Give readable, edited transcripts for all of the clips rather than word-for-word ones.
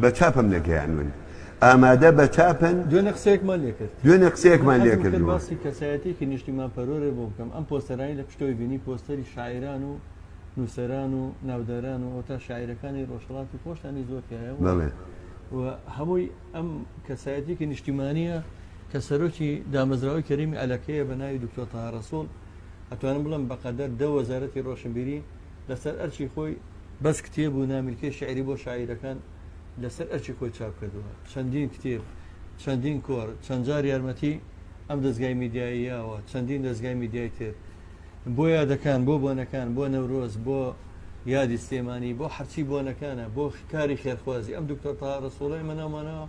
بە چاپم نەگەیانون ئامادە بە چاپن. دوێنێ قسەیەکمان لێ کرد. دوێنێ قسەیەکمان من لێ حەزم کرد کردووە. باسی کەسایەتیەکی نیشتیمان پەروەرێ بۆ بکەم ئەم پۆستەرانەی لە پشتەوەی بینی پۆستەری شاعیران و نووسەران و ناوداران و ئەوتا شاعیرەکانی ڕۆژهەڵاتی خۆشتانی زۆر تیایە و بەڵێ. و هەمووی ئەم کەسایەتیەکی نیشتیمانیە کە سەرۆکی دامەزراوەی کەریمی ئەلەکەیە بە ناوی دکتۆر تەها ڕەسوڵ ئەتوانم بڵێم بەقەدەر دە وەزارەتی ڕۆشنبیری لەسەر ئەرکی خۆی بەس کتێب و نامیلکەی شیعری بۆ شاعیرەکان لەسەر ئەرکی خۆی چاپ کردووە، چەندین کتێب، چەندین کۆڕ، چەند جار یارمەتی ئەم دەزگای میدیایی یاوە، چەندین دەزگای میدیای تر بۆ یادەکان، بۆ بۆنەکان، بۆ نەورۆز، بۆ یادی سلێمانی، بۆ هەرچی بۆنەکانە، بۆ کاری خێرخوازی. ئەم دکتۆر تەها ڕەسوڵە ئێمە ناومانەوە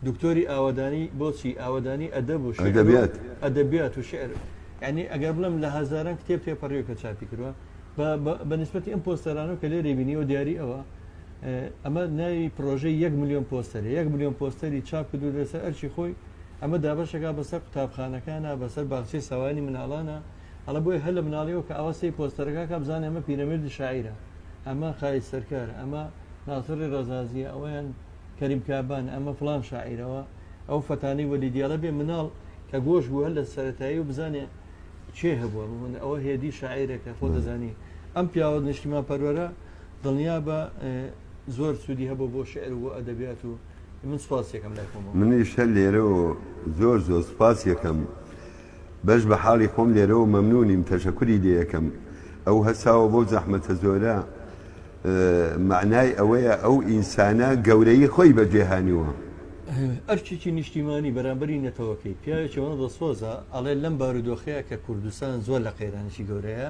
دکتۆری ئاوەدانی، بۆچی؟ ئاوەدانی ئەدەب و شیعر و ئەدەبیات. ئەدەبیات و شیعر. یانی ئەگەر بڵێم لە هەزاران کتێب تێپەڕیوە کە چاپی کردووە، بە بە نیسبەتی ئەم پۆستەرانەوە کە لێرەی بینیەوە دیاری ئەوە ئەمە ناوی پرۆژەی یەک ملیۆن پۆستەرە یەک ملیۆن پۆستەری چاپ کردو لەسەر ئەرکی خۆی ئەمە دابەشەکە بەسەر قوتابخانەکانە بەسەر باخچەی ساوایانی مناڵانە ئەڵە بۆیە هەر لە مناڵیەوە کە ئاوا سەی پۆستەرەکە کە بزانێ ئەمە پیرەمێردی شاعیرە ئەمە خالید سەرکارە ئەمە ناسڕی ڕەزازیە ئەوەیان کەریم کابان ئەمە فڵان شاعیرەوە ئەو فەتانەی وەلی دیاڵە بێ مناڵ کە گۆش بوو هەر لە سەرەتایی و بزانێ کێ هەبووە ئەوە هێدی شاعیرێکە خۆ دەزانی ئەم پیاوە نیشتیمان پەروەرە دڵنیابە زۆر سوودی هەبوو بۆ شعر و بۆ ئەدەبیات و من سوپاس یەکەم لای خۆمەوە. منیش هەر لێرەوە زۆر زۆر سوپاس یەکەم بەش بە حاڵی خۆم لێرەوە مەمنونیم تەشەکوری لێ یەکەم ئەو هەساوە بەو زەحمەتە زۆرە مەعنای ئەوەیە ئەو ئینسانە گەورەیی خۆی بەجێ هانیوە. ئەرکێکی نیشتیمانی بەرامبەری نەتەوەکەی، پیاوێکی ئەوەنە دڵسۆزە ئەڵێ لەم بارودۆخەیە کە کوردستان زۆر لە قەیرانێکی گەورەیە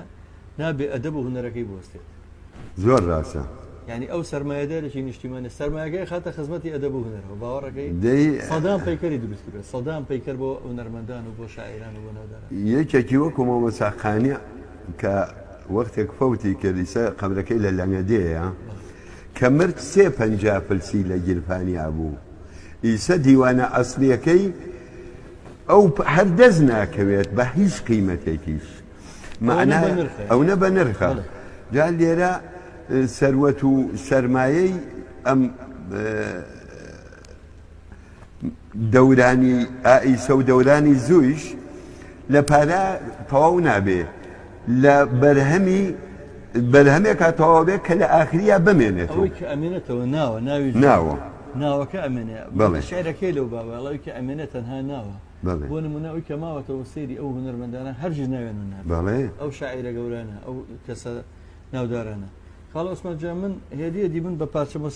نابێ ئەدەب و هونەرەکەی بوەستێت. زۆر ڕاستە. یانی ئەو سەرمایەدارێکی نیشتیمانیە سەرمایەکەی خاتە خزمەتی ئەدەب و هونەرەوە باوەڕەکەی دەی سەدان پەیکەری دروست کردوە سەدان پەیکەر بۆ هونەرمەندان و بۆ شاعیران و بۆ ناوداران. یەکێکی وەکو مامۆستا قانع کە وەختێک فەوتی کرد ئیسە قەبرەکەی لە لەنگەدێیە کە مرد سێ 50 فلسی لە گیرفانیا بوو ئیسە دیوانە ئەسلیەکەی ئەو هەر دەست ناکەوێت بە هیچ قیمەتێکیش مەعنای ئەونە بە نرخە جا لێرە سەروەت و سەرمایەی ئەم دەورانی ئائیسە و دەورانی زوویش لە پارە تەواو نابێ لە بەرهەمی بەرهەمێکا تەواو بێ کە لە ئاخریا بمێنێتەوە. ئەوەی کە ئەمێنێتەوە ناوە ناوی ناوە ناوەکە ئەمێنێ بەڵێ شعرەکەی لەو باوە ئەوەی کە ئەمێنێ تەنها ناوە بەڵێ بۆ نمونە ئەوی کە ماوەتەوە سەیری ئەو هونەرمەندانە هەرگیز ناویان نابێت بەڵێ ئەو شاعیرە گەورانە ئەو کەسە ناودارانە خاڵ عوسمان جان من هێدی هێدی من بە پارچە مۆسیقا.